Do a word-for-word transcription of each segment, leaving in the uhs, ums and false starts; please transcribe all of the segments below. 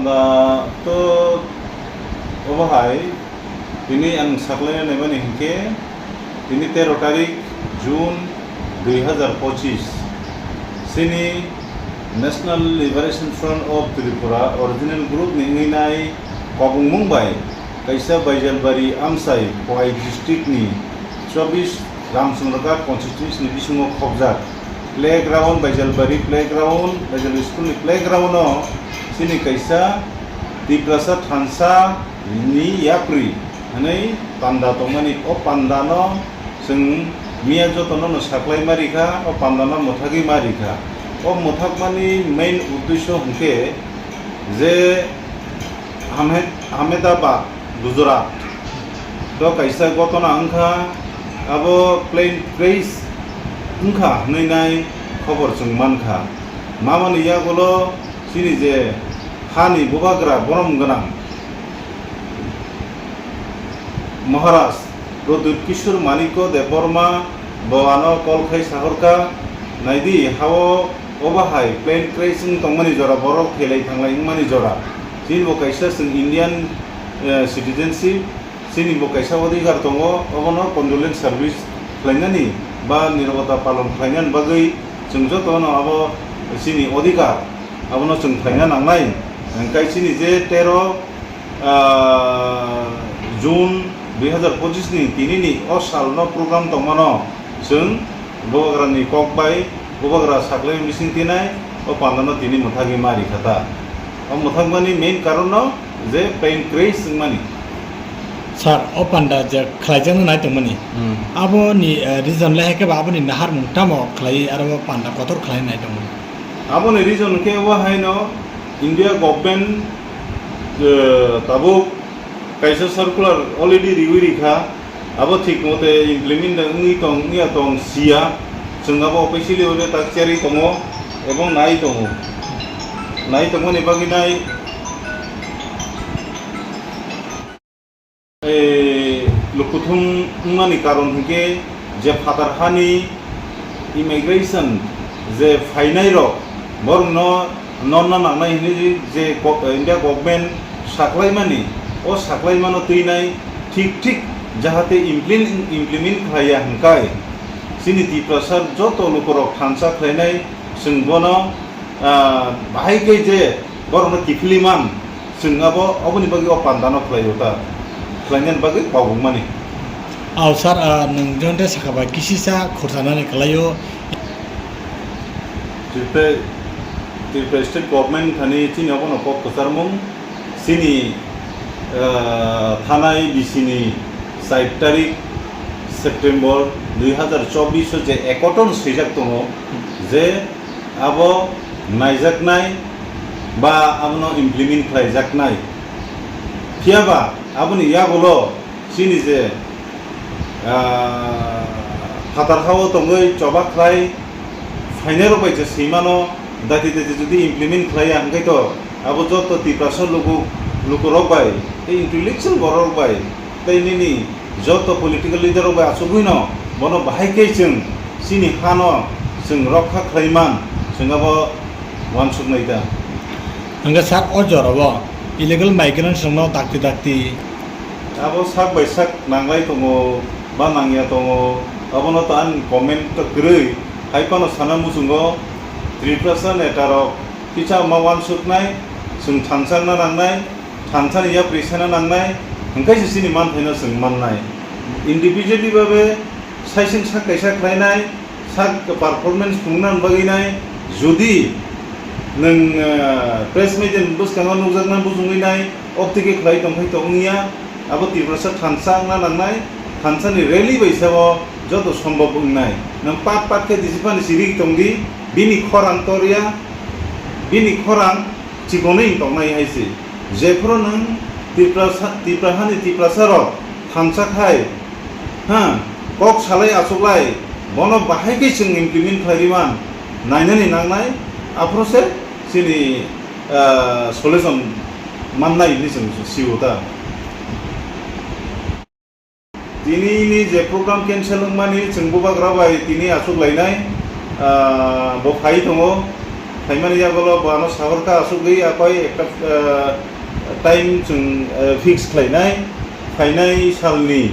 Da to obo hai tini ang saklaina naimani hinkhe tini tero tarik June dui hazar pochis chini National Liberation Front of Tripura original group ni wngwi nai kobongmung bai kaisa Baijalbari Amsai Khowai district ni chobbish Ramchandra Ghat constituency ni bisingo khobjak playground, Baijalbari playground, Baijalbari school ni playground o chini kaisa Tiprasa thansa ni yapri hwnwi panda tongmani, o panda no chwng miya jotono no saklai ma rikha, o panda no mwthagwi ma rikha. O mwthakmani main uddesho hwnkhe je Ahmed-, Ahmedabad, Gujarat o kaisa gotona wngkha, abo plane crash wngkha hwnwi nai khobor chwng mankha. Mamani yagulo chini je hani bubagra borom gwnang Maharaj Pradyut Kishore Manikya Debbarma bo ano call khai sahorkha, "Naidi, hao obo hai plane crash wng tongmani jora, borok thelai thanglai wngmani jora. Chini bo kaisa chwng Indian, eh, citizenship, chini bo kaisa odhikar tongo, obono condolence service khlainani ba nirobota palon khlainani bagwi chwng jotono abo chini odhikar, abono chwng khlaina nangnai." Hwnkhe chini je tero ah, June dui hazar pochis ni tini ni o sal no program tongmano chwng bubagra ni kok bai bubagra saklai bising tinai o panda no tini mwthagwi ma rikha ta. O mwthakmani main karon no je plane crash wngmani. Sir, o panda je khlaijak nai tongmani, hmm, abo ni, eh, reason le hai khe ba abo ni naharmung tamo khlai aro o panda kotor khlai nai tongmani? Abo ni reason khe bo hai no India government, eh, tabuk kaisa circular already riwi rikha, abo thik mote implement wngwi tong wngya tong siya, chwng abo officially ore tak cherwi tongo ebong nai tongo, nai tongmani bagwi nai. Eh, lukuthum wngmani karon hinkhe je phatar hani immigration je phainai rok borokno norna nangnai hinwi je go-, India government saklaimani, o saklaimano twinai thik thik jahate implement, implement khlaiya hinkai chini Tiprasa joto lukurok thansa khlainai chwng bono, ah, bahai khe je borokno kiphilwi man. Chwng abo, oboni bagwi o pandano khlaio ta, khlainani bagwi kobongmani. Aw, sir, ah, nwng jante saka bai kisisa khursanani kwlaio. Tripura, Tripura State Government thani chini obono kok kwcharmung, chini, ah, thanai bisini char tarik September dui hazar chobbish o je ekoton swijak tongo je abo naijaknai ba abono implement khlaijaknai. Phiyaba aboni yagulo chini je, ah, phatar hao tongwi choba khlai phainairok bai je swimano dati dati jodi implement khlaiya hwnkhe to abo joto Tiprasa luku, lukurok bai tei intellectual bororok bai tei nini joto political leader rok bai achugwi no bono bahai khe chwng chini hano chwng rokha khlai man, chwng abo uansuknai ta. Hwnkhe sir, o jorao illegal migrants rokno dakti dakti. Abo sak bai sak nanglai tongo ba nangya tongo, abono ta ani comment to kwrwi hai phano sana muchungo Tiprasa neta rok kisa ma uansuknai, chwng thansa wngna nangnai. Thansa ni yapri sena nangnai, hwnkhe se chini manthaino chwng mannai. Individually babe saising sak kaisa khlainai, sak performance phunukna bagwi nai, jodi nwng, eh, press media ni bwskango nukjakna bujungwi nai, oktwi khe khlai tongkhai tong wngya, abo Tiprasa thansa wngna nangnai, thansa ni rally bai sao joto sombhob wngnai. Nwng pat pat khe disiphani siri tongdi, bini khorang torya, bini khorang chikonwi tongmai hai se. Jephuru nwng Tiprasa, Tipra hani Tiprasa rok thansa khai, ha, kok salai achuklai, bono bahai khe chwng implement khlai man nainani nangnai, aphuru se chini, ah, solution mannai hinwi chwng sio ta. Tini ni je program cancel wngmani chwng bubagra bai tini achuk lainai, ah, bo phai tongo. Phaimani yagulo bo ano sahorkha asugwi akoi ekta, ah, time chwng, ah, fix khlainai, phainai salni,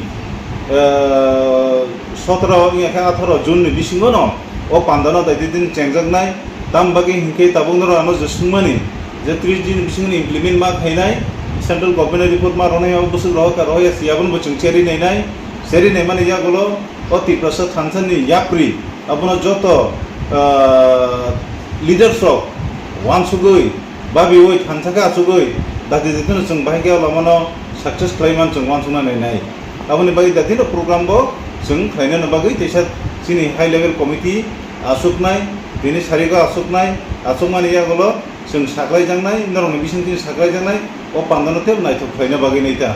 ah, sotoro wngya khe atharo June ni bisingo no o pandano daititini chengjaknai. Tam bagwi hinkhe tabuk norok ano je swngmani je tris din bisingo implement ma khainai, central government report ma rwnai, o bwswk rohor kha rohor ya si, abono bo chwng cherwi nainai. Cherwi naimani yagulo o Tiprasa thansani yapri abono joto, ah, leaders rok wansugwi, babiwi, thansa khe achugwi, dati dati no chwng bahai khe o lamano success khlai man chwng wansukna nainai. Aboni bagwi dati no program bo chwng khlaina bagwi teisa chini high level committee achuknai, tini sarigo achuknai, achukmani yagulo chwng saklaijaknai, norokni bising chini saklaijaknai, o pandano teibo naithok khlaina bagwi naita.